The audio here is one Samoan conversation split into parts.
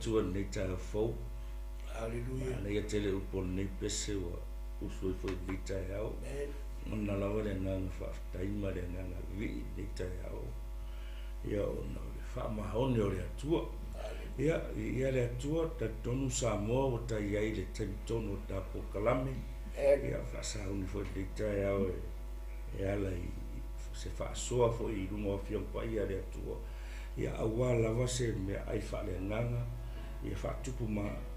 Atua i lenei taeao fou. Hallelujah. Manaia tele upu o lenei pese ua usu ai foi i lenei taeao. Lagona lava le agaga faafetai ma le agaga vivii i lenei taeao. Ia ona o le faamaoni o le Atua. Ia, viia le Atua, talitonu Samoa ua tai ai i le taimi tonu o le ta polokalame. Ia, faasauni foi i lenei taeao e ala i se faasoa foi i luga o Afioga Paia a le Atua, ia aua lava se meaai faaleagaga, ia faatupu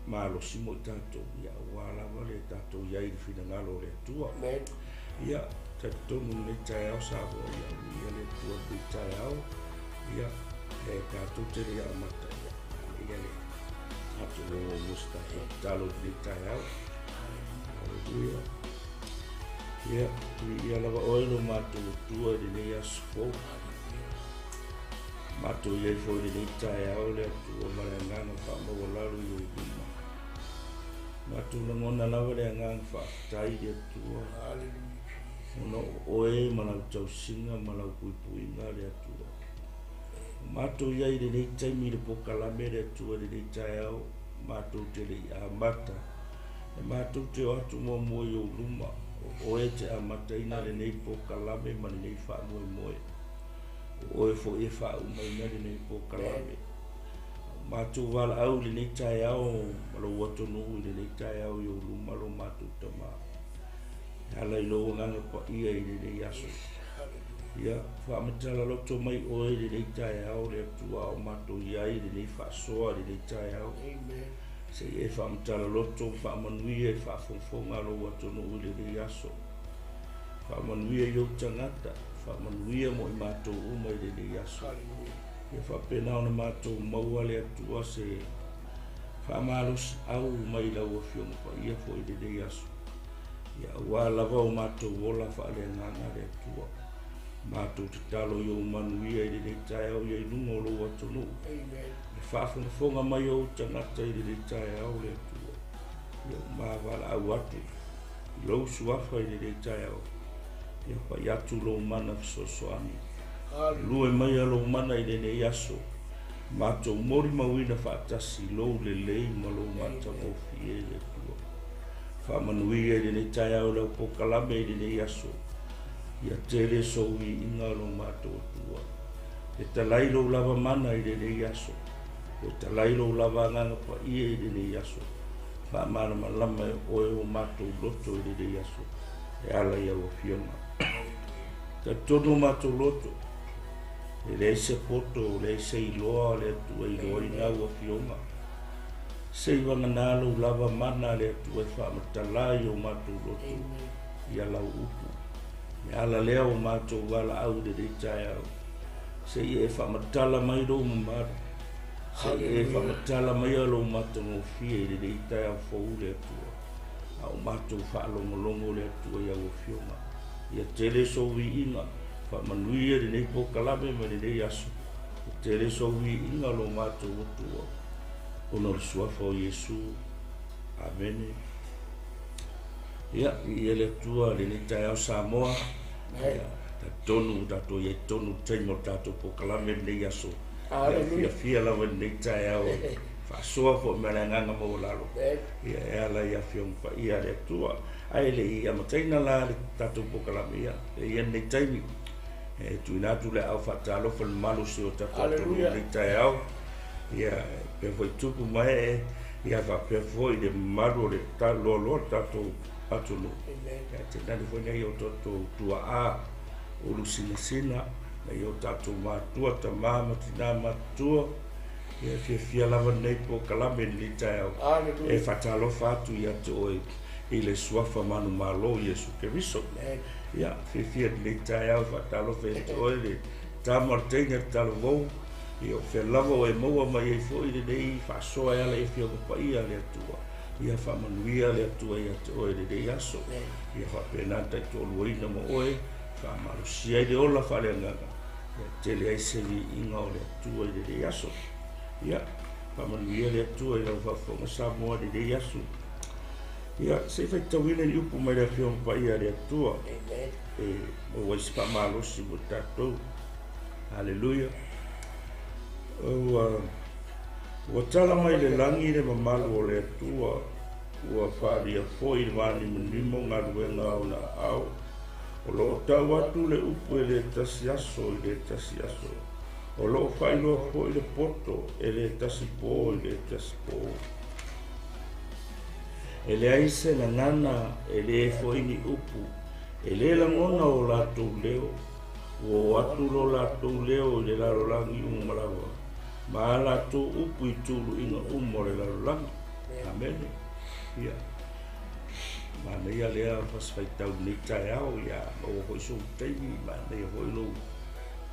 malosi mo i tatou, ia aua lava le tatou i ai i le finagalo o le Atua. Ia, talitonu i lenei taeao Samoa, ia viia le Atua i lenei taeao, ia e tatou te le i amata, ia manaia le tatou o muamua se tatou tatalo i lenei taeao. Haleluia. Ia, viia lava oe lo matou Atua i lenei aso fou. Matou i ai foi i lenei taeao le Atua ma le agaga faamaualalo i ou luma. Matou lagona lava le agaga faafetai i le Atua. Ona o oe ma lau tausiga ma lau puipuiga le Atua. O matou i ai i lenei taimi i le polokalame le Atua i lenei taeao, matou te le i amata. E matou te o atu muamua i ou luma, o oe e te amataina lenei polokalame ma lenei faamoemoe. O oe foi e faaumaina lenei polokalame. O matou valaau i lenei taeao ma lou atunuu i lenei taeao i ou luma lo matou Tama. E ala i lou agaga paia i lenei aso. Ia, faamatala loto mai oe i lenei taeao le Atua a o matou i ai i lenei faasoa i lenei taeao. Se i e faamatala loto ma faamanuia i le faafogafoga a lou atunuu i lenei aso. Faamanuia i ou tagata, faamanuia mo i matou uma i lenei aso. Ia faapena ona matou maua le Atua se faamalosiau mai lau Afioga Paia foi i lenei aso. Ia aua lava o matou ola faaleagaga le Atua. Matou tatalo i ou manuia i lenei taeao ia i luga o lou atunuu. Le faafogafoga mai o ou tagata i lenei taeao le Atua. Ia ua mavalaau atu i lou suafa i lenei taeao. Ia pai atu lou mana fesoasoani. Lue maia lou mana i lenei aso. Matou molimauina faatasi lou lelei ma lou matagofie le Atua. Faamanuia i lenei taeao lau polokalame i lenei aso. Ia tele sou viiga o lo matou Atua. E talai lou lava mana i lenei aso. E talai lou lava agaga paia i lenei aso. Faamalamalama e oe o matou loto i lenei aso. E ala i au afioga. Talitonu o matou loto. E leai se poto, leai se iloa o le Atua e iloaina au afioga. Se i vagana lou lava mana le Atua e faamatala i o matou loto ia lau upu. Le ala lea o matou valaau i lenei taeao. Se i e faamatala mai lou mamalu. Se i e faamatala mai lou matagofie i lenei taeao fou le Atua. A o matou faalogologo le Atua i au afioga. Ia tele sou viiga, faamanuia lenei polokalame ma lenei aso. Ia tele sou viiga lo matou Atua. Ona o le suafa o Iesu. Amene. Ia, viia le Atua lenei taeao Samoa. Ia, talitonu tatou i ai tonu i le taimi o le tatou polokalame lenei aso. Ia, fiafia lava i lenei taeao faasoa foi ma le agaga maualalo. Ia, e ala i Afioga Paia a le Atua. Ae le i amataina la le tatou polokalame, ia, e i ai lenei taimi. E tuuina atu le aao faatalofa i le mamalu o si o tatou atunuu i lenei taeao. Ia, faapea foi tupu ma ee, ia faapea foi le mamalu o le loaloa o le tatou atunuu. Ia, tainane foi nai o tatou tuaa, ulu sinasina, nai o tatou matua, tama ma tina matutua. Ia, fiafia lava lenei polokalame i lenei taeao. E faatalofa atu ia te oe i le suafa manumalo Iesu Keriso. Ia, fiafia lenei taeao faatalofa ia te oe le tama o le teine le talavou. Ia, o fea lava o e maua mai ai foi lenei faasoa e ala i Afioga Paia a le Atua. Ia faamanuia le Atua ia te oe lenei aso. Ia faapena ona taitoaluaina ma oe, faamalosia ai le ola faaleagaga. Ia tele ai se viiga o le Atua i lenei aso. Ia, faamanuia le Atua i lau faafofoga Samoa i lenei aso. Ia, se i faitauina ni upu mai le Afioga Paia a le Atua. E maua ai se faamalosi mo i tatou. Haleluia. Ua Ua tala mai le lagi le mamalu o le Atua, ua faaalia foi i le vanimonimo galuega a ona aao. O lo o tau atu le upu e le tasi aso i le tasi aso. O lo o faailoa foi le poto e le tasi po i le tasi po. E leai se gagana, e leai foi ni upu, e le lagona o latou leo. Ua oo atu lo latou leo i le lalolagi uma lava, ma a latou upu i tuluiga uma o le lalolagi. Amene. Ia, manaia lea fasi faitau i lenei taeao, ia maua foi sou taimi, manaia foi lou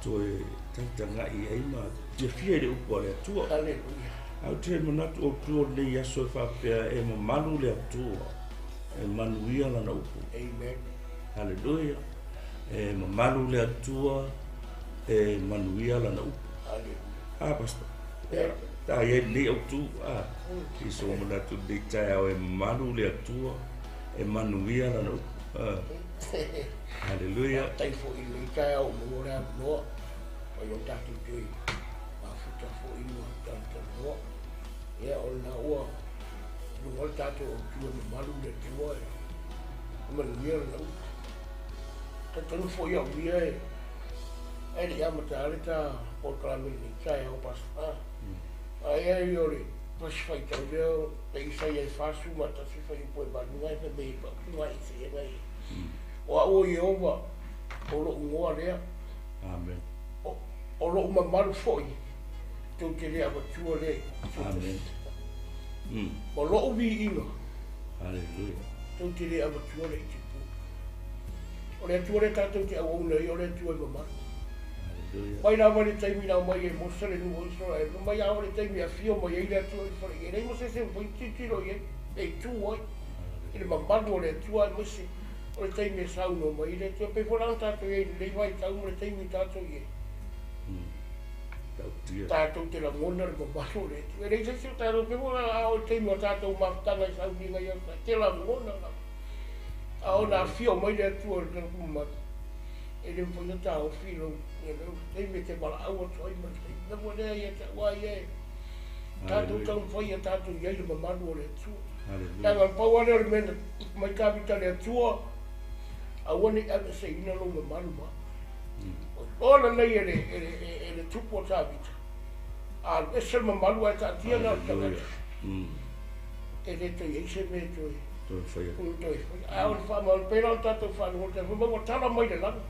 toe tagatagai ai ma fiafia i le upu a le Atua. Aleluia. Ae ou te manatu autu o lenei aso e faapea e mamalu le Atua, e manuia lana upu. Amen. Haleluia. E mamalu le Atua, e manuia lana upu. Haleluia. Ah, pastor. Ia, ta i ai lenei autu, ah, i sou manatu i lenei taeao e mamalu le Atua, e manuia lana upu. Ah. Haleluia. Faafetai foi i lenei taeao ua maua le avanoa mai o tatou toe mafuta foi ma talatalanoa. Ia, o lena ua luga le tatou autu e mamalu le Atua e manuia lana upu. Talitonu foi au ia e ae le i amata le ta polokalame i lenei taeao Pastor. Ae ai o le Tusi Faitau lea o le Isaia e 41 fuaiupu e 8 na e fai mai ai paʻu na Isaia na ia. O au o Ieova, o loʻu igoa lea. Amen. O, o loʻu mamalu foi, tou te le avatua lea i se Amen. Ma loʻu viiga. Hallelujah. Tou te le avatua lea i te pua. O le Atua lea tatou te auauna ai, o le Atua e mamalu. Hallelujah. Mai lava i le taimi na aumai ai e Mose le nuu o Isaraelu, mai lava i le taimi e afio mai ai le Atua i le fale, e leai ma se isi e mafai ona tilotilo i ai, e itu ai i le mamalu o le Atua, aemaise o le taimi e saunoa mai ai le Atua. E pei foi la ona tatou i ai i lenei vaitau ma le taimi tatou i ai. Tautia. Tatou te lagona le mamalu o le Atua. E leai se isi o tatou, pei foi la a oo i le taimi o tatou mafutaga i sauniga i aso, e te lagona lava. A oo ina afio mai le Atua i le mamalu, e le mafai ona taofi lou taimi e te valaau atu ai ma le taimi. O le mea lea ia te au lava ia e tatou taumafai ia tatou i ai le mamalu o le Atua. Leaga na pau lava lea o le mea na mai Tavita le Atua, aua ne i aveeseina lou mamalu ma au. O lelei e le tupu o Tavita, a alu ese le mamalu ae taatia na o le tagata, e le toe i ai se mea e toe toe faia. Ae o le faamaoni, pei la ona tatou faalogo i le fai mai ua tala mai le lagi,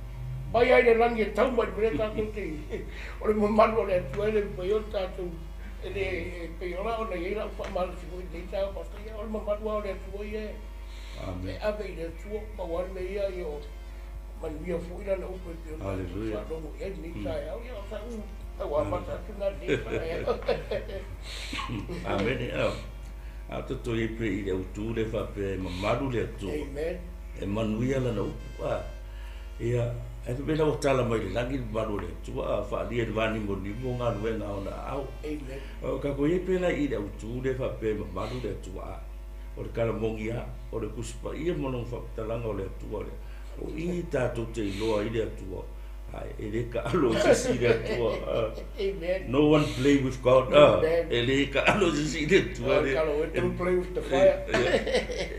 mai lava i le lagi e tau mai i le mea tatou te i ai. O le mamalu o le Atua e le mafai ona tatou, e le, e pei ola ona i ai lau faamalosi foi i lenei taeao Pastor, ia o le mamalu lava o le Atua ia e ave i le Atua, pau lava le mea ia, ia o manuia foi lana upu e pei ona tatou faalogo i ai lenei taeao. Ia o sa'u tau amata atu lena i lenei taeao. Amene. A o tatou i ai pea i le autu lea faapea e mamalu le Atua, Amen. e manuia lana upu. A, ia, ae faapea la ua tala mai le lagi le mamalu o le Atua, a faaalia i le vanimonimo galuega a ona aao. Amen. O tatou i ai pea la i le autu lea faapea e mamalu le Atua, a o le kalamoni lava, o le Tusi Paia ma lona faamatalaga o le Atua lea. O i tatou te iloa ai le Atua, ae e le taalo i se isi le Atua. Amen. No one play with God. Amen. E le taalo i se isi le Atua. Don't play with the fire.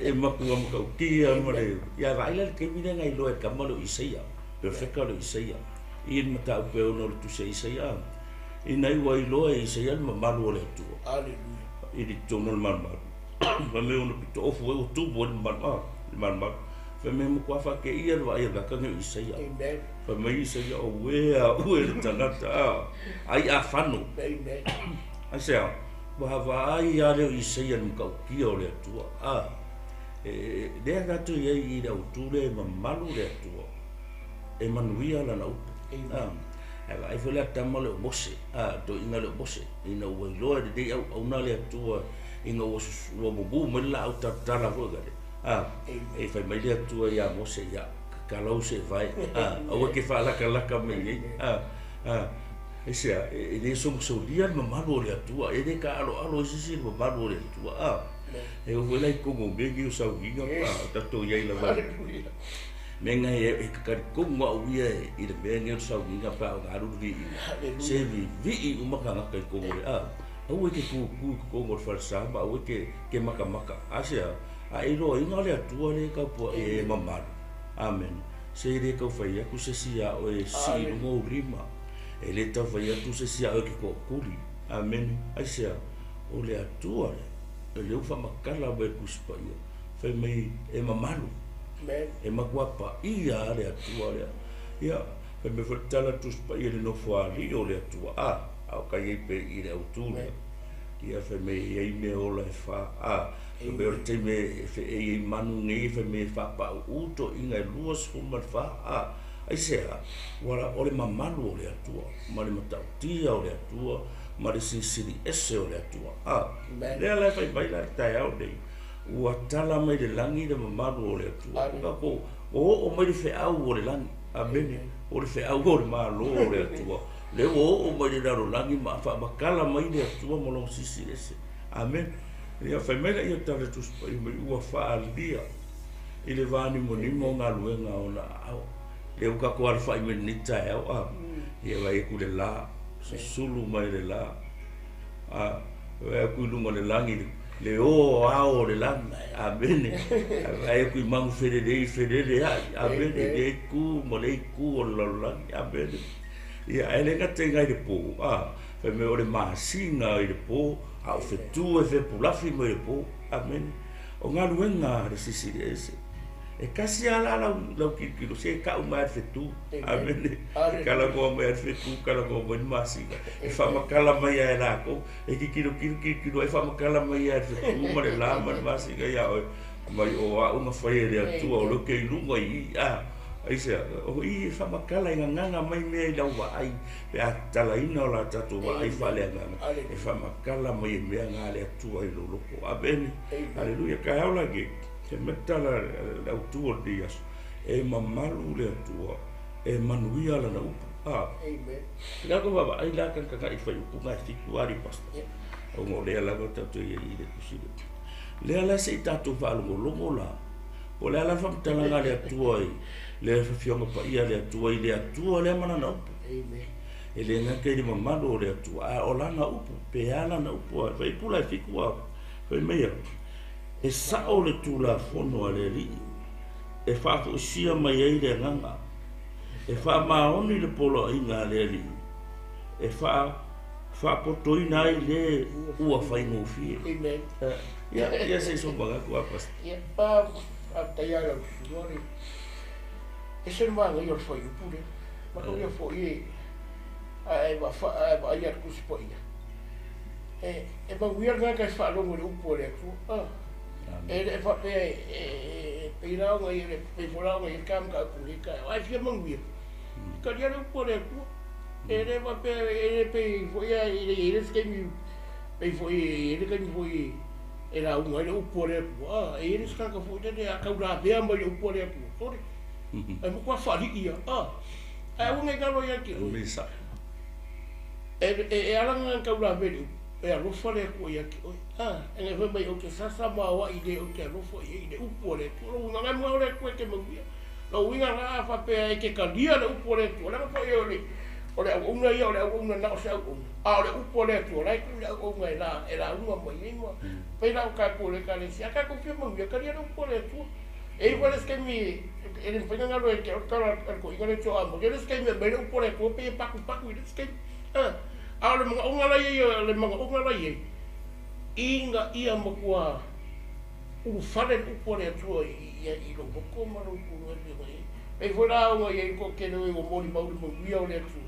E matua matautia ma le... Ia vaai la le taimi lea na iloa e le tama lea o Isaia, perofeta lea o Isaia, i le mataupu e ono o le tusi a Isaia, ina ua iloa e Isaia le mamalu o le Atua. Hallelujah. I le totonu o le malumalu. Fai mai ona pito ofu ai ua tumu ai le mamalu, le malumalu. Fai mai e matua faateia le vaai a le tagata lenei o Isaia. Amen. Fai mai Isaia, auē a au e le tagata, ai afano. Amen. Aisea, ua vaai lava lea o Isaia i le matautia o le Atua. E lea tatou i ai i le autu lea e mamalu le Atua, e manuia lana upu. Ae vaai foi le tama lea o Mose, toeaina lea o Mose, ina ua iloa e lenei auauna le Atua, ina ua ua mumu mai le laau talatala foi lale, e fai mai le Atua ia Mose, ia, tatala se vae, aua e te faalatalata mai ai. Aisea, e le somosolia le mamalu o le Atua, e le taaloalo ai se isi i le mamalu o le Atua. E oo foi la i totonu o mea nei o sauniga, tatou i ai lava. Mea na e talitonu au ia i le mea nei o le sauniga pe a ona alu le viiga, se vivii uma tagata i totonu o le Aua e te tūtū i totonu o le falesa ma aua e te matamata. Aisea? A e iloaina le Atua lea e taupua'i ai e mamalu. Amene. Se e le tau fai atu se isi iā oe e sii i luga ou lima. E le tau fai atu se isi iā oe e te tootuli. Amene. Aisea? O le Atua lea, o lea ua faamatala mai e le Tusi Paia, fai mai e mamalu. E matua paia lava le Atua lea. Ia, fai mai foi le tala a le Tusi Paia i le Nofoalii o le Atua, a, a o ka i ai pea i i le autu lea. Ia, fai mai e i ai mea ola e fa, a, fai mai o le taimi e feei ai manu nei, fai mai e faapaauu toeaiina e 24, a, aisea? Ua, o le mamalu o le Atua, ma le matautia o le Atua, ma le silisili ese o le Atua. A, lea la e fai mai la i le taeao lenei, ua tala mai le lagi le mamalu o le Atua. Ua tatou oo mai le feau o le lagi. Amene. O le feau o le Malo o le Atua. Lea ua oo mai le lalolagi ma faamatala mai le Atua ma lona silisili ese. Amene. Ia fai mai laia o tala Tusi Paia mai ua faaalia i le vanimonimo o galuega a ona aao. Lea ua tatou alafai mai lenei taeao a. Ia vaai atu le la, susulu mai le la. A, vaai atu i luga o le lagi, le o ao o le lagi. Amene. Vaai atu i manu felelei, felele ai. Amene. I lea itu ma lea itu o le lalolagi. Amene. Ia, ae le gata i ina i le pō, a, fai mai o le masina i le pō, a o fetu e fepulafi mai le pō. Amene. O galuega a le Silisili Ese. E tasi lava la lau, lau tilotilo, se e tau mai lava le fetu. Amene. E talanoa mai lava le fetu, talanoa mai le masina. E faamatala mai lava e latou. E tilotilo, tilotilo, e faamatala mai lava e le fetu ma le la ma le masina ia oe. Mai o au na fai e le Atua, o lea ou te i luga i i. A, aisea? O i e faamatala e gagana mai mea i lau vaai, pe a tatalaina o la tatou vaai faaleagaga, e faamatala mai e mea na a le Atua i lou loto. Amene. Aleluia. Taeao la nei. He mea tala le autu o lenei aso, e mamalu le Atua, e manuia lana upu. A. Amen. Le ako vaavaai la tagatagai i fuaiupu na e fitu ali pastor. Ona o lea lava tatou i ai i le tusi lea. Lea la se i tatou faalogologo la, po o le a la le faamatalaga a le Atua i le Afioga Paia a le Atua i le Atua lea ma lana upu. Amen. E le gata i le mamalu o le Atua, a o lana upu, pe a lana upu, a fuaiupu la e fitu a, fai mai a, E sao le Tulafono a le Alii e faafoisia mai ai le agaga, e faamaoni le poloaiga a le Alii e faapotoina ai le ua faigofie. Amen. Ia, ia se i somaga atu a Pastor. Ia, faafetai lava i lau susuga le ese le manaia o le fuaiupu lea. Manaia foi e a e vaai a le Tusi Paia. E manuia le tagata e faalogo i le upu a le Atua. A. E le faapea e pei la ona ia pei foi la ona i ai le ta mataupu i lenei taeao. A e fia manuia, talia le upu a le Atua. E le faapea e le pei foi a e le i ai le isi taimi pei foi e i ai le taimi foi e lauga ai le upu a le Atua. A, e i ai le isi tagata foi lele a tau lavea mai le upu a le Atua, sole, e matua faalii lava. A, ae aua ne i galo ia te oe. E ala ona tau lavea i le upu, e alofa le Atua ia te oe. A, e le fai mai ou te sasa ma aoai le ou te alofa i ai i le upu a le Atua. Lou uiga, na o le Atua e te manuia. Lou uiga la a faapea e te talia le upu a le Atua, leaga foi o le, o le auauna ia o le auauna na o se auauna, a o le upu a le Atua, la e tuu i le auauna e la, e lauga mai ai ma pei la o tatou o le Ekalesia, a tatou fia manuia, talia le upu a le Atua. E i ai foi le isi taimi e le mafai ona galo ia te au le tala a le toeaina lea e Toamua, e i ai le isi taimi e aumai le upu a le Atua pei e patupatu i le isi taimi. A o le manaoga la i ai, o le manaoga la i ai, ina ia matua ulufale le upu a le Atua i lou loto ma lou tulaga e pei ona i ai. Pei foi la ona i ai le toatele o e ua molimau i le manuia o le Atua,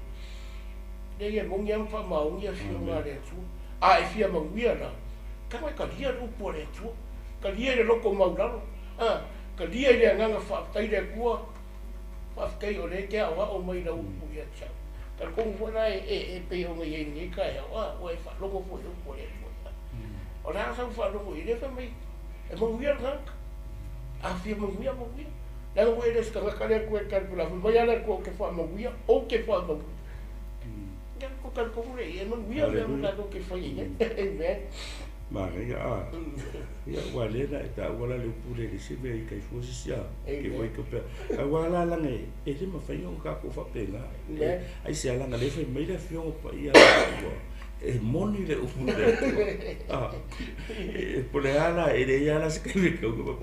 leai e moni lava ma faamaoni afioga a le Atua. A e fia manuia la, tago e talia le upu a le Atua, talia i le loto maulalo, talia i le agaga faafetai le Atua, Faafetai o lea e te aoao mai i lau upu ia te au. Talitonu foi la e pei ona i ai i lenei taeao, a, ua e faalogo foi i le upu a le Atua. O le a sau faalogo i ai lea fai mai, e manuia le tagata. A fia manuia, manuia. Leaga foi e le o se tagata le Atua e tali pela, fai mai lava le Atua ou te faamanuia, ou te faamanuia. Ia, ko talitonu lea i ai, e manuia mea uma tatou te fai ai. Amen. Manaia a. Ia ua lea na e taua la le upu lea i le isi mea i tai fua sisi a. Ke wai ko pea. Aua la langa e e le mafai ona tatou faapena. Aisea leaga lea fai mai le Afioga Paia a le Atua. E moni le upu le Atua. E po le ala e le ala se kai me kau ka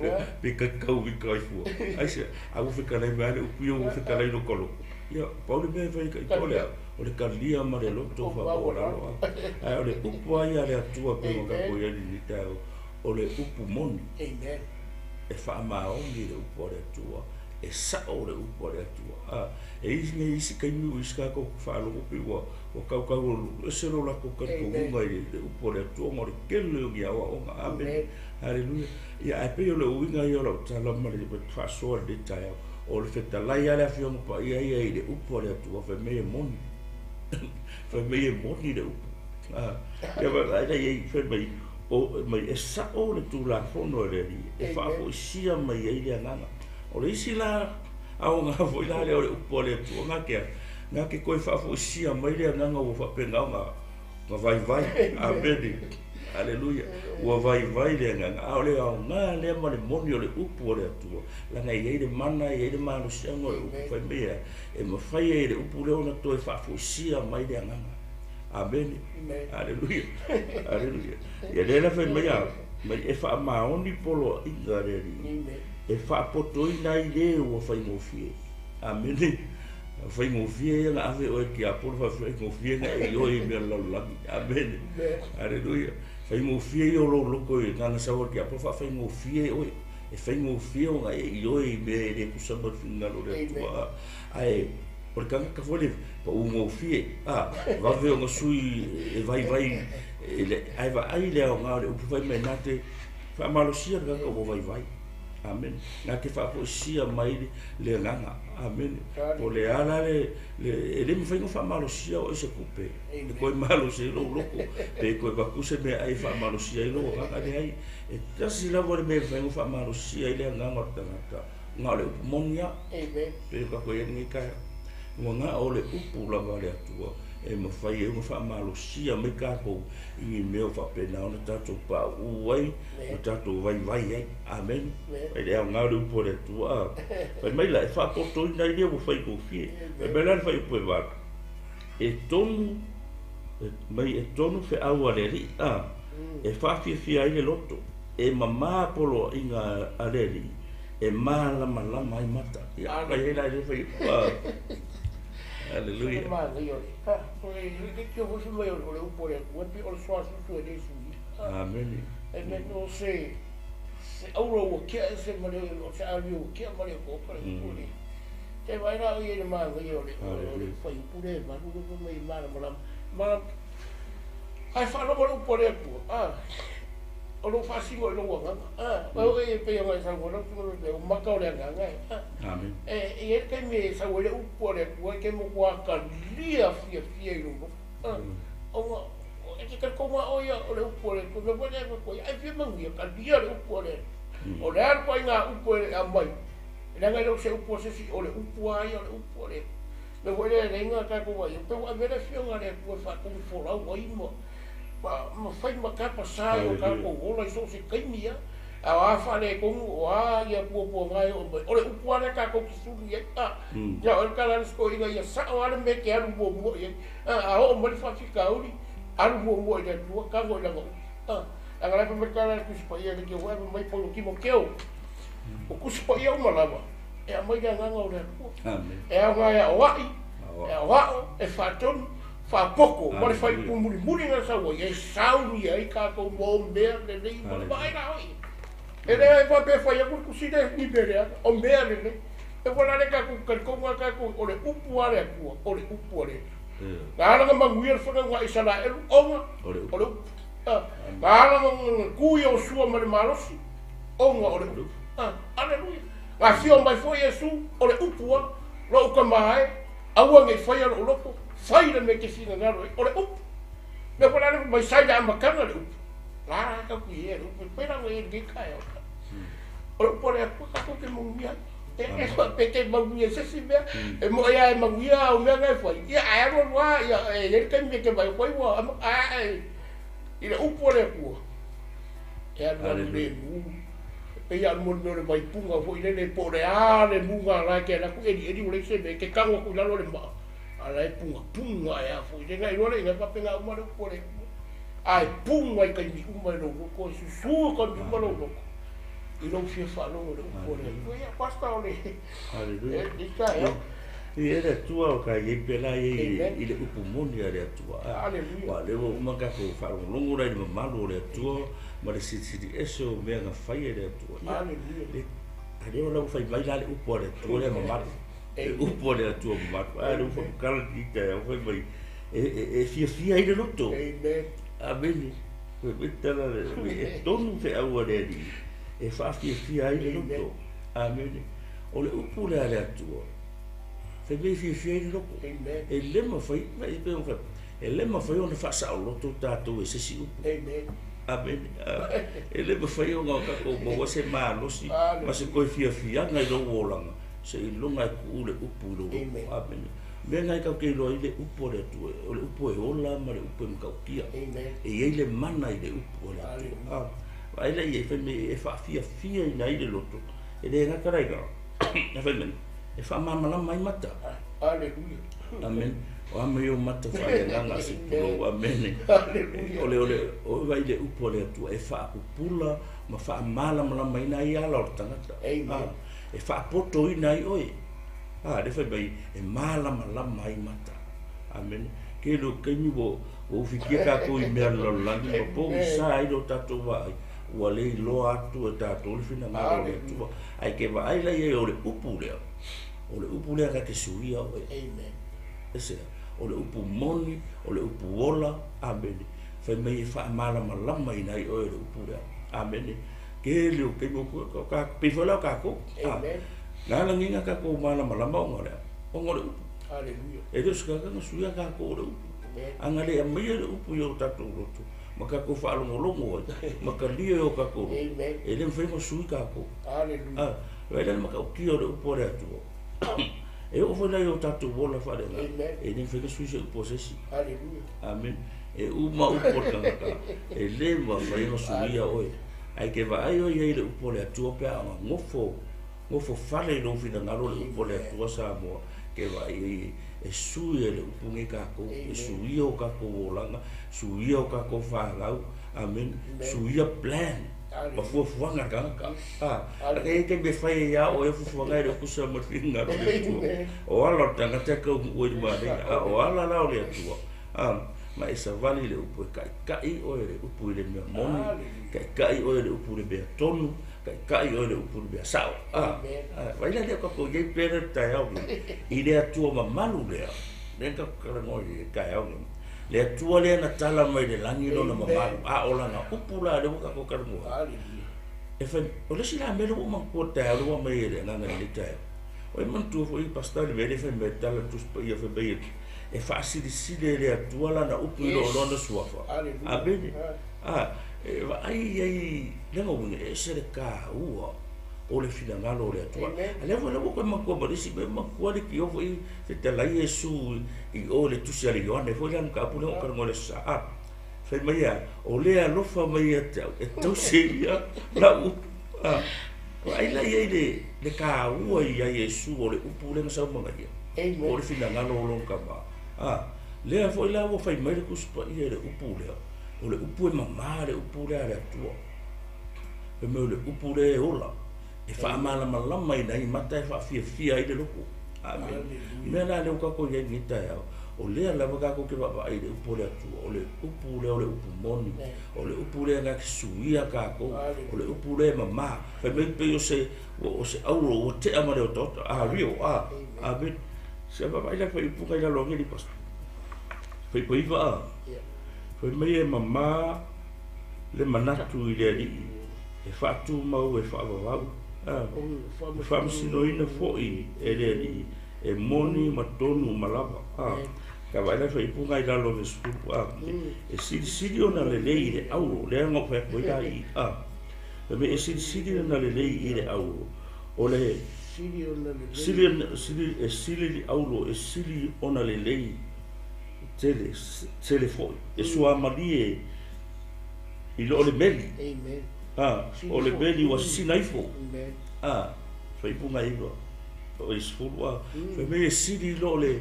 pe ka kau vi kai fua. Ai se a ua fetalai mai le upu ia ua fetalai lo kalo. Ia pau le mea fai kai tole o le kalia ma le loto fa o lalo. Ai o le upu ai a le Atua pe ma ka ko ia ni ta o le upu moni. Amen. E faamaoni le upu a le Atua. E sa'o le upu a le Atua. E isi nei isi kaimi ua isi kākou faalogo pe ua ua kaukau ese lo lakou talitonuga i le upu a le Atua ona o le tele o ni aoaoga. Amene. Haleluia. Ia ae pei o le uiga ia o lau tala ma le faasoa i lenei taeao. O le fetalai lava le Afioga Paia ia i le upu a le Atua fai mai e moni. Fai mai e moni le upu. Ia vaai la i ai fai mai o mai e sa'o le Tulafono e le Alii e faafoisia mai ai le agaga. O le isi la aoga foi la lea o le upu a le Atua na ke na ke koe faafoisia mai le agaga ua faapena ona na vaivai. Amene. Aleluia. Ua vaivai le agaga. A o le aoga lea ma le moni o le upu a le Atua. Leaga e i ai le mana, e i ai le malosiaga o le upu fai mai e e mafai ai e le upu lea ona toe faafoisia mai le agaga. Amene. Aleluia. Aleluia. Ia lea la fai mai a mai e faamaoni poloaiga a le Alii. E faapotoina ai le ua faigofie. Amene. Faigofie ia na ave oe i le tiapolo faafaigofie na e ioe i mea o le lalolagi. Amene. Aleluia. Faigofie ia o lou loto i agaga sau a le tiapolo faafaigofie oe. E faigofie ona e ioe i mea e le tusa ma le finagalo o le Atua. Ae o le tagata foi le paugofie, a vave ona sui e vaivai ae vaai le aoga o le upu fai mai na te faamalosia le tagata ua vaivai. Amene. Na te faafoisia mai le agaga. Amene. Po o le a la le e le mafai ona faamalosia oe i se tupe. E toe malosi ai lou loto, pe toe avatu se meaai e faamalosia ai lou agaga. Leai, e tasi lava le mea e mafai ona faamalosia ai le agaga o le tagata, na o le upu moni lava. Pei o tatou i ai lenei taeao. Ua na o le upu lava a le Atua e mafai ai ona faamalosia mai tatou i ni mea o faapena ona tatou pauu ai ma tatou vaivai ai. Amene. E le aoga o le upu a le Atua. Fai mai la, e faapotoina ai lea ua faigofie. Fai mai la le fuaiupu e 8, e tonu mai e tonu feau a le Alii, a, e faafiafia ai le loto, e mamā poloaiga a le Alii, e malamalama ai mata. Ia, fai ai la i le fuaiupu. Aleluia. Amene. O se auro ua kea ese ma le o se alio ua kea ma le o ka le upu le. Te vai la o ie le manaia o le fuaiupu le 8 le mai malamalama. Ma ai faalogo le upu a le Atua. A o lou faasino i lou agaga. A o e pei ona e saunoa lau Afioga o maka o le agaga e. Amen. E i ai le taimi e sau ai le upu a le Atua e te matua talia fiafia i lou loto. Ona e te talitonu lava oe ia o le upu a le Atua. Mea foi lea e avatu ai, ai fia manuia, talia le upu a le Atua. O le a le ituaiga upu e aumai, leaga e le o se upu a se isi, o le upu lava ia o le upu a le Atua. Mea foi lea e leai na tatou vaai, pei ua ave le Afioga a le Atua e faatonufolau ai ma fai ma tapa sa i o tatou ola i so o se taimi lava. A o a faaletonu, o a ia puapuaga e oo mai, o le upu lava lea tatou te suli ai. Ia o le tala a le isi toeaina, ia sao lava le mea e te alu muamua i ai. A oo mai le faafitauli, alu muamua i le Atua, tago i lana upu. Leaga la e fai mai le tala a le Tusi Paia i le Tio foi, fai mai Paulo Timoteo, o Tusi Paia uma lava, e aumai le agaga o le Atua. E aoga e aoai, e aoao, e faatonu, faapoto, ma le faaiupu mulimuli na sau ai, e saunia ai tatou mo mea lelei uma. Vaai la oe, e le faapea e fai atu le tusi lea ni mea leaga, o mea lelei. E ua la le tatou talitonu lava tatou, o le upu a le Atua, o le upu a le Atua. Na ala ona manuia le fanauga a Isaraelu ona o le upu. Na ala ona tu Iosua ma le malosi ona o le upu. Aleluia. Na afio mai foi Iesu, o le upu lava, lou tama e, aua ne i faia lou loto, fai le mea e te finagalo ai, o le upu. Mea foi la le mai sai le amataga le upu. La la tatou i ai le upu, pei la ona i ai lenei taeao. O le upu a le Atua tatou te manuia ai. E faapea te manuia i se isi mea, e moi lava e manuia au mea na e fai, ia ae alu alu lava, ia e i ai le taimi e te vaai atu ai ua ae i le upu a le Atua, e alu alu lemu. E pei lava o le mea o le vaipuga foi lele, po o le a le muga la e te alu atu elieli ua leai se mea, e te tago atu i lalo le maa, Ala e pungapunga e a foi le na iloa le ina faapena uma le upu a le Atua. Ae puga i taimi uma i lou loto, e susu i taimi uma lou loto i lou fia faalogo i le upu a le Atua. Ia, Pastor, o le Hallelujah. le taeao. Ia le Atua o ka iai pela iai Amen. i le upu moni a le Atua. Hallelujah. Ua lea ua uma tatou faalogologo la i le mamalu o le Atua ma le silisili ese o mea na fai e le Atua. Ia, Hallelujah. le a lea ua fai mai la le upu a le Atua lea mamalu. Le upu a le Atua mamalu. A lea ua faamukala lenei taeao fai mai e fiafia ai le loto. Amen. Amene. Fai mai tala le e tonu feau a le Alii e faafiafia ai le loto. Amene. O le upu lea a le Atua. Fai mai e fiafia ai le loto. Amen. E le mafai, e le mafai ona faasaoloto tatou e se isi upu. Amen. Amene. E le mafai ona tatou maua se malosi ma se toe fiafiaga i lou olaga se iloga e tuu le upu i lou loto. Amene. Mea na e tatou te iloa ai le upu a le Atua, o le upu e ola ma le upu e matautia. Amen. E i ai le mana i le upu a le Atua. Vaai la i ai, fai mai e faafiafiaina ai le loto. E le gata la i lalo. Fai mai, e faamalamalama ai mata. Hallelujah. Amen. O a mai o mata faaleagaga se tulou. Amene. Hallelujah. O le o le o vai le upu a le Atua e faapupula ma faamalamalamaina ai ala o le tagata. Amen. E faapotoina ai oe. Le fai mai e malamalama ai mata. Amene. Ke lo kaimi ua ufikia tatou i mea lalolagi ma pogisa ai lo tatou vaai. Ua le iloa atu e tatou le finagalo o le Atua. Ae ke vaai la iai o le upu lea. O le upu lea ka te suia oe. Amen. Ese, o le upu moni, o le upu ola. Amene. Fai mai e faamalamalama ina ai oe le upu lea. Amene. Ke le o kaimi o ka pei foi la o kākou. Amen. Na lagiga tatou malamalama ona lea. Ona o le upu. Hallelujah. E le o se tagata suia kākou o le upu. Amen. Aga le aumaia le upu i o tatou loto ma tatou faalogologo ai ma talia e o tatou loto. Amen. E le mafai ona sui kākou. Hallelujah. Vaai la le matautia o le upu a le Atua. E oo foi la i o tatou ola faaleagaga. Amen. E le mafai ona sui se upu a se isi. Hallelujah. Amen. E uma upu o le tagata. E le mafai ona suia oe. Ae ke vaai oe iai le upu a le Atua pe a ona gofo gofo fale i lou finagalo le upu a le Atua Samoa. Ke vaai ai e sui e le upu nei kākou. E suia o kākou olaga, suia o kākou fanau. Amen. Suia plan. Ma fuafuaga le tagata. E te me fai e ia o e fuafuaga e le upu sa ma le finagalo o le Atua. O ala o le tagata e kaunuu ai i le manaia. O ala la o le Atua. Ma e savali le upu e kaikai oe le upu i le mea moni, kaikai oe le upu i le mea tonu, kaikai oe le upu i le mea sao. Vaai la lea o tatou iai pea le taeao nei. I le Atua mamalu lea, lea na tatou talanoa i le taeao nei. Le Atua lea na tala mai le lagi lona mamalu. A o lana upu la lea ua tatou talanoa. E fai, o le isi la mea lea ua ou manatua le taeao lea ua aumai e le agaga i lenei taeao. O e manatua foi Pastor le mea lea fai mai tala Tusi Paia fai mai e faasilisili e le Atua lana upu i loo lona suafa. Amene. E vaai ai le uiga e ese le tāua o le finagalo o le Atua. Amen. A lea foi la ua koe manatua ma le isi mea, manatua le tio foi fetalai Iesu i o le tusi a le Ioane foi lea mataupu lea ua talanoa i le Aso Sa. Fai mai a, o le alofa mai ia te au, e tausi ai ia lau upu. Vaai la iai le tāua ia Iesu o le upu lea na saumaga ia. Amen. O le finagalo o lona tama. Lea foi la ua fai mai le Tusi Paia i le upu lea. O le upu e mamā le upu lea a le Atua. Fai mai o le upu lea e ola. E faamalamalama ina ai mata e faafiafia ai le loto. Amen. Mea la lea ua tatou iai lenei taeao. O lea lava tatou te vaavaai i le upu o le Atua. O le upu lea o le upu moni. O le upu lea na te suia kākou. O le upu lea e mamā. Fai mai pei o se o se auro ua tea ma le otaota. Rio. Amen. Se vaavaai la faaiupuga i lalo ane li pastor. Faipaiva a. Fai mai e mamā le manatu i le Alii. E faatumau e faavavau. E faamasinoina foi e le Alii. E moni ma tonu ma lava. Ka vaai la faaiupuga i lalo o le 10. E silisili ona lelei i le auro. Lea na ou fai atu ai la i. Fai mai e silisili ona lelei i le auro. O le sili sili e sili le auro e sili ona lelei tele tele foi. E suamalie i loo le meli. Amen. O le meli ua sisina ifo. Amen. Faaiupuga iva. O le 10. Fai mai e sili i loo le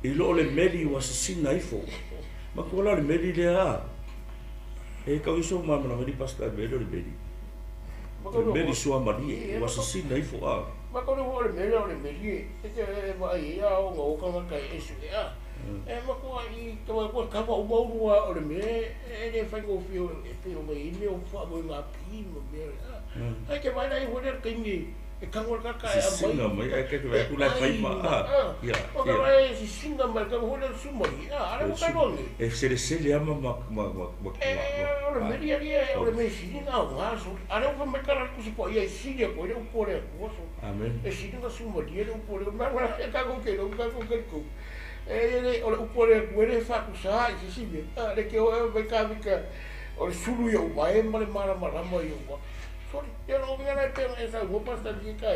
I lo le meli ua sisina ifo. Matua la le meli lea. E kau iso ma mana meli pasta meli o le meli. Le meli sua malie ua sisina ifo a. Ma ko le meli o le meli e te e ma ai a o ngo ka ka e su e a. E ma ko ai to ko ka va o o le me e le fai go fi o e pe o mai me o fa mo nga pi mo me a. Ai ke vai lai ho le ke ni e ka ka ka e mai. Mai ai ke vai ku la fai ma a. Ia. O ka vai si singa mai ka ho le su mai a ara ka no ni. E se se le ama ma ma ma ma. E o le meli ali o le me si na o ha so. Ara o mai ka ku si po ia si le ko le po le ko so. Amen. E si na su mai le po le ma ma ka ko ke lo ka ko ke ko. E le o le po le ko le fa ku sa si si me. Le ke o mai ka mi ka o le sulu ia o mai ma le mara mara mai o. Sorry, eu não vi ela pena essa roupa está de cá.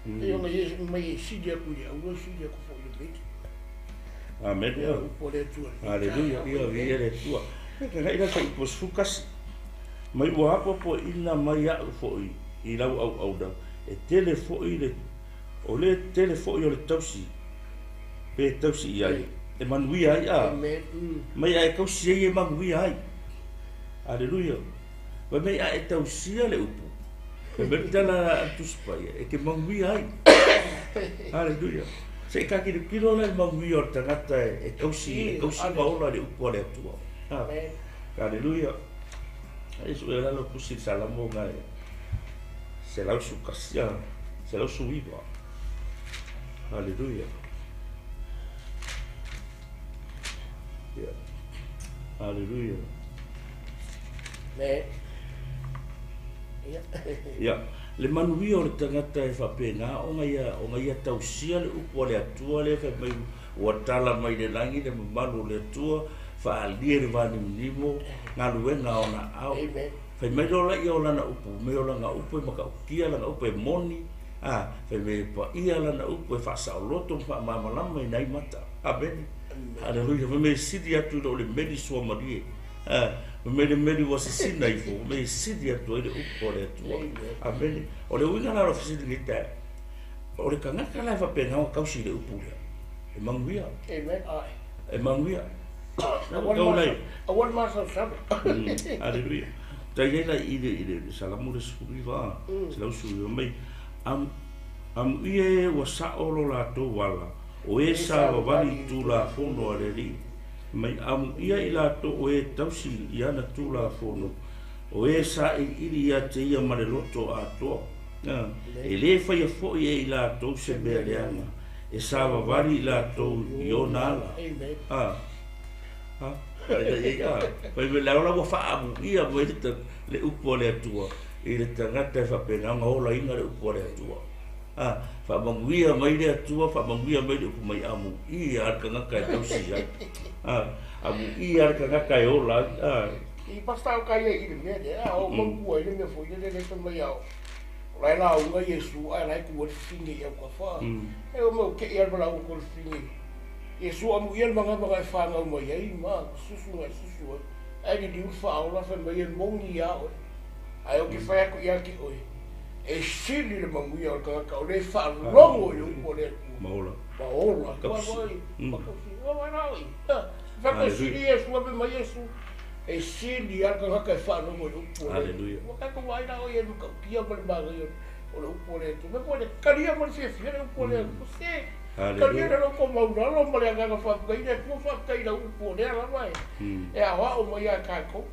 Eu não ia mai si dia ku ia, o si dia ku foi le. Amen. Aleluia, ia vi ele tua. Ka ila ka ipos fukas. Mai ua apo po ina mai au foi i lau au au da. E tele foi le o le tele foi o le tausi. Pe tausi ia. E manuia ai a. Mai ai kausi ai e manuia ai. Aleluia. Vai mai a e tausia le upu. E me tala tuspa ia e ke manuia ai. Aleluia. Se ka ki kilo le manuia o tangata e tausi maola le upu le atua. Amen. Aleluia. Ai su era lo pusi salamo ngai. Se lau su kasia, se lau su iwa. Aleluia. Yeah. Aleluia. Me. Ia, le manuia o le tangata e whapena, o ngai tausia le upu le atua le whai mai ua tala mai le langi le mamalu le atua, whaalia le wanimunimo, ngā luenga o na ao. Whai mai lola ia o lana upu, me o lana upu e makaukia, lana upu e moni, a, whai me pa ia lana upu e whaasaoloto, whaamamalama i nai mata. Amen. Hallelujah. Whai me siri atu o le meli sua marie. Me le meli ua sisina ifo, me siri atu ai le upu o le atua. Amen. O le uiga la o fisili ni tae. O le kangaka la e whapenga o kausi le upu lea. E manuia. Amen. E manuia. Awal masa sabe. Hallelujah. Tai la i le salamu le sefuluiva, 119 mai. Am ia ua saolo la tō wala. O e sa wawali tū la fono a le li. Mai amu ia i la tō o e tausi i ana tū la fono. O e sa i iri ia te ia ma le loto a toa. E le whaia foi e i la tō se mea leanga. E sa wawali i la tō i ona ala. Pai me la ua whaamu ia mo e le upu o le atua. I le tangata e whapenanga ola inga le upu o le atua. Whamanguia mai le atua, whamanguia mai le upu mai amu ia al kangaka e tausi ai. Amu ia al kangaka e ola. I pasta o kai i le mea le, o mangua i le mea foi le le mai au. Lai la unga Yesu ai lai ku finge ia ka fa. E o mo ke ia bala ko finge. Yesu amu ia manga manga e whangau mai ai ma susu ngai susu ai. Ai ni liu fa ola fa mai e mongi ia o. Ai o ke whai aku ia ki oe. E sili le manuia o le ka o le whalongo i upo le atua. Maola. Maola. Kausi. Makausi. O mai rao i. Whaka sili Yesu ape mai Yesu. E sili al ka e whalongo i upo le. Hallelujah. Waka ko wai rao i e luka ukia ma le magai o le upo le atua. Me koe le karia ma le fiafia le upo le atua. Se. Karia le loko maunalo ma le anganga whapkai le atua whapkai la upo le ala mai. E awa o mai a kākou.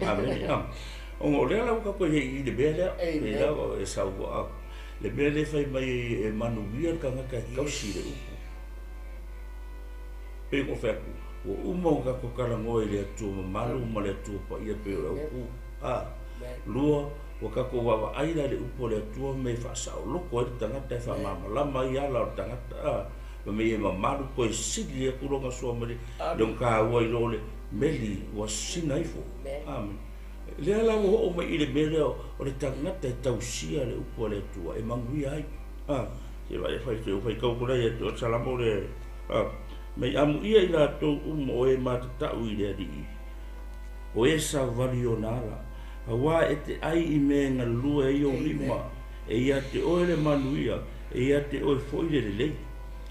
Amen. O lea lau ka koe i le mea lea, e lau e sau a. Le mea le whai mai e manuia le kangaka e kausi le upu. Pe ko whaku, ua uma o kako karangoa i le atua mamalu ma le atua pa ia pe o le upu. Lua, ua kako wawa aila le upu o le atua me whaasaoloko e le tangata e whaamamalama i ala o le tangata. Ma me e mamalu koe sili e kulonga sua mele, leong ka ua i lo le meli ua sina ifo. Amen. Lea la ua o mai i le mea lea o le tangata e tausia le upu a le atua e manuia ai. Se vai whai te whai kaukura ia te o salamo le. Mai amu ia i la tō umo o e matatau i le alii. O e sa wali o nala. Awa e te ai i mea ngalua e i o lima. E ia te oe le manuia. E ia te oe foi le lelei.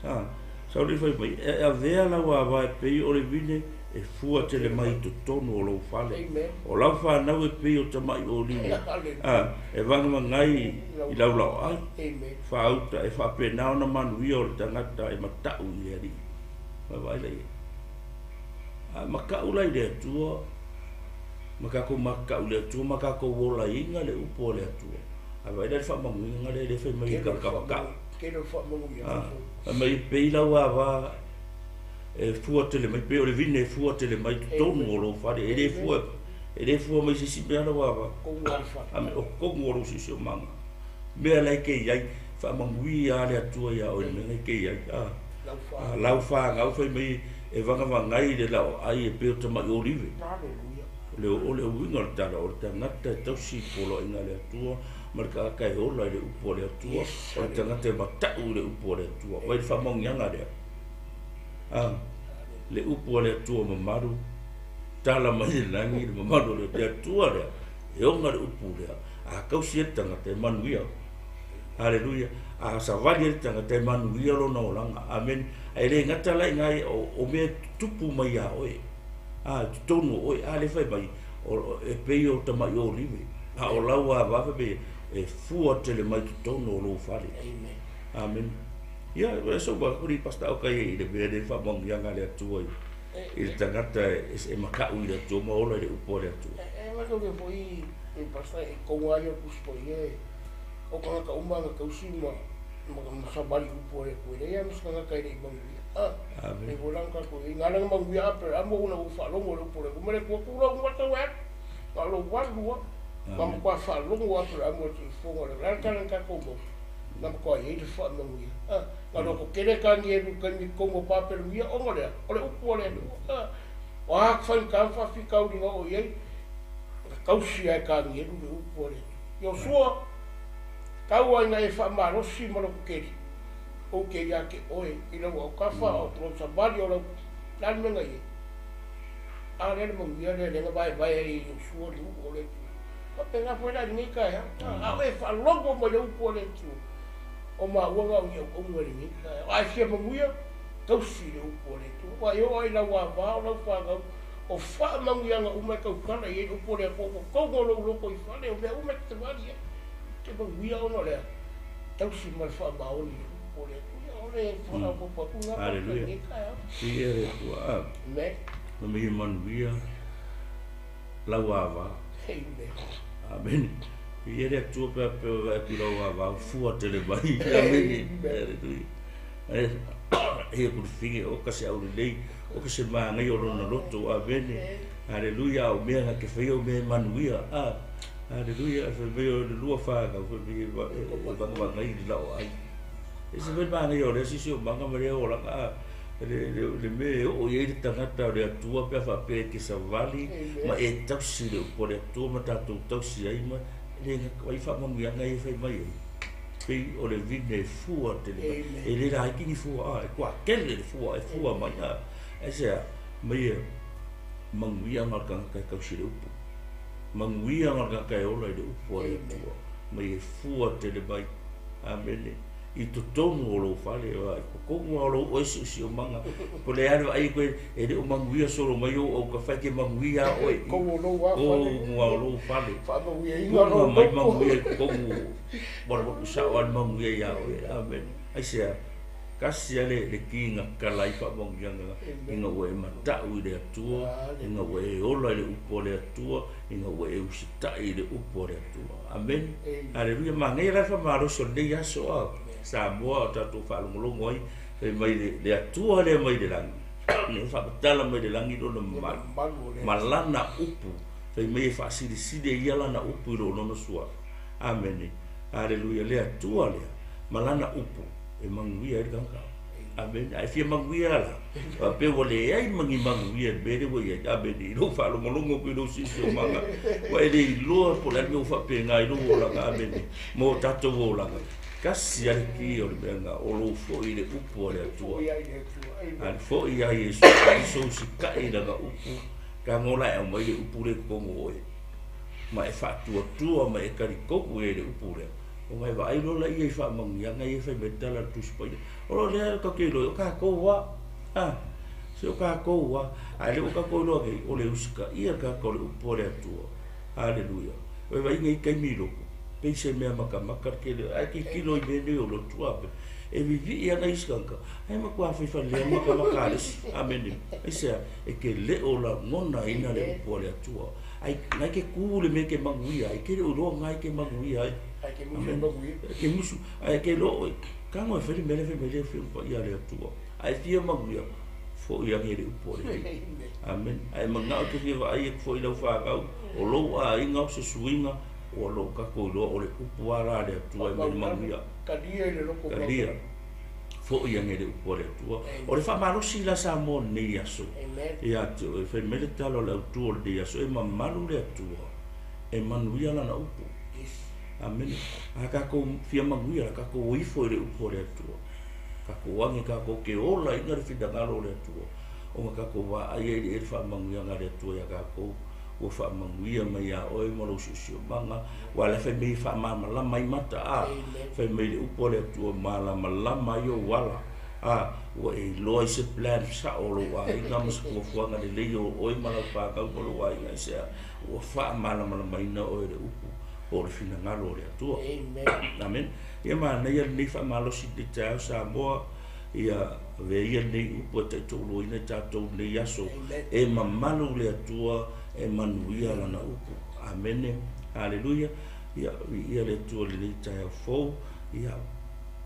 A, sau le fai mai, e avea lau ava e pei o le vine e fua tele mai i totonu o lou fale. O lau fanau e pei o tamai olive, a, e vagavagai i lau laoai faauta, e faapena ona manuia o le tagata e mata'u i le Alii. Vaavaai la i ai. A mata'u la i le Atua, ma tatou mata'u i le Atua ma tatou olaina le upu a le Atua. A vaai la i le faamanuiaga lea, lea fai mai e tagata mata'u. Fai mai e pei lau ava e fua tele mai, pei o le vine e fua tele mai totonu o lou fale. E le fua, e le fua mai se isi mea lau ava. O totonu o lou siosiomaga. Mea la e te i ai, faamanuia lava le Atua iā oe i le mea la e te i ai. Lau fanau fai mai e vagavagai i le laoai e pei o tamai olive. O le uiga o le tala, o le tagata e tausi i poloaiga a le Atua, ma le tagata e ola i le upu a le Atua, o le tagata e mata'u i le upu a le Atua. Vaai le faamanuiaga lea. A, le upu a le Atua mamalu, tala mai le lagi le mamalu o le Atua lea, e ona le upu lea. A tausi ai le tagata e manuia. Aleluia. A savali ai le tagata e manuia lona olaga. Amene. Ae le gata la i ina o mea e tutupu mai iā oe, a, i totonu o oe, a lea fai mai, e pei o tamai olive, a o lau ava fai mai e fua tele mai totonu o lou fale. Amene. Ia, e so ba kuri pasta o kai i le mea le faamanuiaga a le Atua i le tagata e makaʻu i le Atua ma ola i le upu a le Atua. E manatua foi e pasta e koga ai o le Tusi Paia e o tagata uma na tausi ma ma savali upu a le Atua e leai lava ma se tagata e le i manuia. Amen. E foi la na tatou i ai na ala na manuia Aperamo ona ua faalogo i le upu a le Atua ma le Atua tulou uma tau e alu na o lou alu lava na matua faalogo o Aperamo i le tiufofoga o le le a le tala na tatou maua na matua i ai le faamanuia. Na loto tele Kanielu i le taimi i totonu o Papelonia ona o le a? O le upu a le Atua. O a faigata ma faafitauli na oo i ai, na tausi lava e Kanielu le upu a le Atua. Iosua, tau ai ina e faamalosi ma loto tele, ou te ia te oe i lau autafa, o lou savali, o lau, le a le mea na i ai? A lea le manuia lea, lea na vaevae ai e Iosua le nuu o le Atua. Faapena foi la i lenei taeao, a o e faalogo mai le upu a le Atua, o maua na o ni auauna i lenei taeao. A e fia manuia, tausi le upu a le Atua. Ua e oo lava i lau ava o lau fanau, o faamanuiaga uma e tautala i ai le upu a le Atua, o totonu o lou loto i fale, o mea uma e te savali ai. E te manuia ona o le a? Tausi ma le faamaoni i le upu a le Atua. Ia o le faaopoopo atu lena i lenei taeao. Viia le Atua. Amen. Ia manuia lau ava. Amen. Amene. Viia le Atua pe a pe vaai atu i lau ava ua fua tele mai. Amene. Aleluia. Ia kulufige o ka se aulelei o ka se manaia o lona loto. Amene. Aleluia. A o mea na te faia o mea e manuia. A. Aleluia. Fai mai o le lua fanau fai mai e vagavagai i le laoai. E ese foi le manaia o lea siosiomaga ma lea olaga. A. Le mea e oo i ai le tagata o le Atua pe a faapea e te savali ma e tausi le upu a le Atua ma tatou tausi ai ma e le ai faamanuiaga ia e fai mai ai. Pei o le vine e fua tele mai. E le laiti ni fua a, e toatele le fua e fua mai a. Aisea? Mai e manuia le tagata e tausi i le upu. Manuia le tagata e ola i le upu a le Atua. Mai e fua tele mai. Amene. I totonu o lou fale, i totonu lava o lou oe siosiomaga, po o le a le vaai koe e le o manuia solo mai ou autafa, e te manuia lava oe i totonu lava o lou fale. Puga mai manuia i totonu, ua alu atu sao lava le manuia ia oe. Amene. Aisea? Tasi lava le ki na tatala ai faamanuiaga ina ua e mata'u i le Atua, ina ua e ola i le upu a le Atua, ina ua e usitai i le upu a le Atua. Amene. Aleluia. Manaia la le faamalosi o lenei aso a Samoa o tatou faalogologo ai, fai mai le Atua lea mai le lagi, e faamatala mai le lagi lona mamalu ma lana upu, fai mai e faasilisili e ia lana upu i lou lona suafa. Amene. Aleluia. Le Atua lea ma lana upu e manuia ai le tagata. Amene. A e fia manuia la, faapea ua leai ma ni manuia i le mea lea ua i ai. Amene. I lou faalogologo atu i lou siosiomaga, ua e le iloa po o le a le mea ua faapena i lou olaga. Amene. Mo tatou olaga, tasi lava le ki o le mea lena, o lou foi i le upu a le Atua. A foi ia Iesu Keriso usitai i lana upu, tago la e aumai le upu lea i totonu o oe, ma e faatuatua ma e talitonu i ai i le upu lea. Ona e vaai loa laia i faamanuiaga ia e fai mai ai le tala a le Tusi Paia. O lo lea tatou te iloa ai, o tatou lava. A, se o tatou lava. A o lea ua tatou iloa nei, o le usitaia le tagata o le upu a le Atua. Aleluia. Vaivaiga i taimi i lotu, pei se mea matamata le tele, ae tilotilo i mea nei o lotu, a, e vivii ana isi tagata, ae matua faifalea matamata a le isi. Amene. Aisea? E te le o lagonaina le upu a le Atua. Ai, na e te tu le mea e te manuia ai, te le o iloa na e te manuia ai. Ai te musu e manuia. E te musu, ae te iloa oe, tago e fai le mea lea fai mai le Afioga Paia a le Atua. Ae fia manuia, foi ane i le upu a le Alii. Amene. Ae manao e te fia vaai atu foi i lau fanau, o lou aiga o se suiga, ua lou tatou iloa o le upu lava la a le Atua e mai manuia. Talia i le loto Talia. Foi ane i le upu a le Atua. O le faamalosi la Samoa o lenei aso. Ia te oe, fai mai le tala o le autu o lenei aso, e mamalu le Atua, e manuia lana upu. Amene. A tatou fia manuia, tatou o ifo i le upu a le Atua. Tatou age tatou te ola ina le finagalo o le Atua, ona tatou vaai ai i le faamanuiaga a le Atua ia tatou, ua faamanuia mai ia oe ma lou siosiomaga, ua la fai mai e faamalamalama ai mata, a fai mai le upu a le Atua, malamalama ai ou ala, a ua e iloa i se plan sao o lou aiga ma se fuafuaga lelei o oe ma lau fanau ma lou aiga, aisea? Ua faamalamalamaina oe e le upu po o le finagalo o le Atua. Amen. Ia manaia lenei faamalosi i lenei taeao Samoa, ia avea ia lenei upu e taitoaluaina i tatou lenei aso. E mamalu le Atua, e manuia lana upu. Amene. Haleluia. Ia viia le Atua i lenei taeao fou. Ia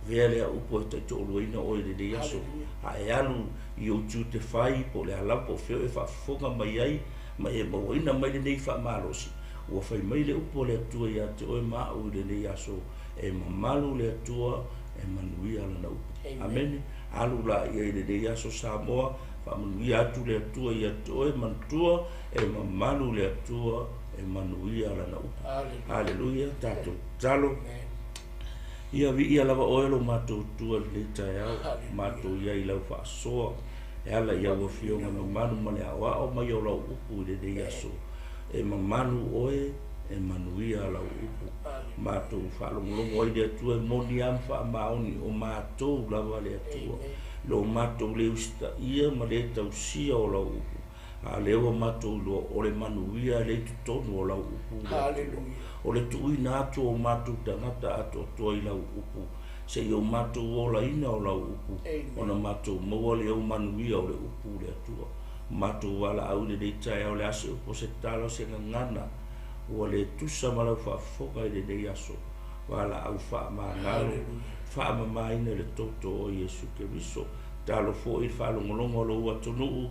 avea lea upu e taitoaluaina oe i lenei aso. A e alu i ou tiute fai, po o le a lava, po o fea e faafofoga mai ai, ma e mauaina mai lenei faamalosi, ua fai mai le upu a le Atua ia te oe ma au i lenei aso, e mamalu le Atua, e manuia lana upu. Amene. Alu la ia i lenei aso Samoa, faamanuia atu le Atua ia te oe, manatua, e mamalu le Atua, e manuia lana upu. Haleluia. Tatou tatalo. Ia viia lava oe lo matou Atua i lenei taeao, matou ia i lau faasoa, e ala i au afioga mamalu ma le aoao mai o lau upu i lenei aso. E mamalu oe, e manuia lau upu. Matou faalogologo ai le Atua e moni lava ma faamaoni o matou lava le Atua. Lo matou le usitaia ma le tausia o lau upu. A lea ua matou iloa o le manuia le i totonu o lau upu le Atua. O le tuuina atu o matou tagata atoatoa i lau upu, seia o matou olaina o lau upu, ona matou maua le ou manuia o le upu le Atua. Matou valaau i lenei taeao le a se upu o se tala o se gagana, ua le tusa ma lau faafofoga i lenei aso. Valaau faamagalo, faamamaina i le toto o Iesu Keriso. Talo foi i le faalogologo a lou atunuu,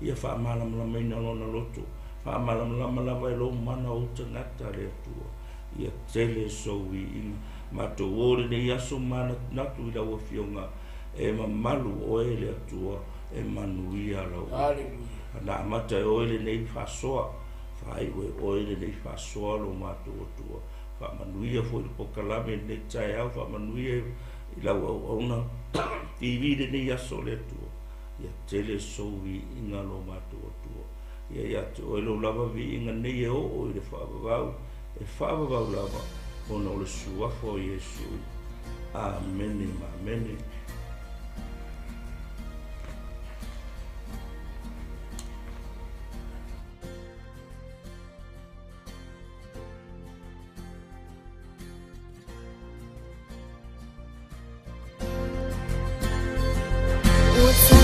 ia faamalamalamaina lona loto. Faamalamalama lava e lou mana o ou tagata le Atua. Ia tele sou viiga. Matou o lenei aso manatunatu i lau afioga, e mamalu oe le Atua, e manuia lau upu. Na amata e oe lenei faasoa, faaiu e oe lenei faasoa lo matou Atua. Faamanuia foi le polokalame lenei taeao, faamanuia i lau auauna TV lenei aso le Atua. Ia tele sou viiga lo matou Atua. Ia ia te oe lou lava viiga nei e oo i le faavavau, e faavavau lava, ona o le suafa o Iesu. Amene ma amene. 我在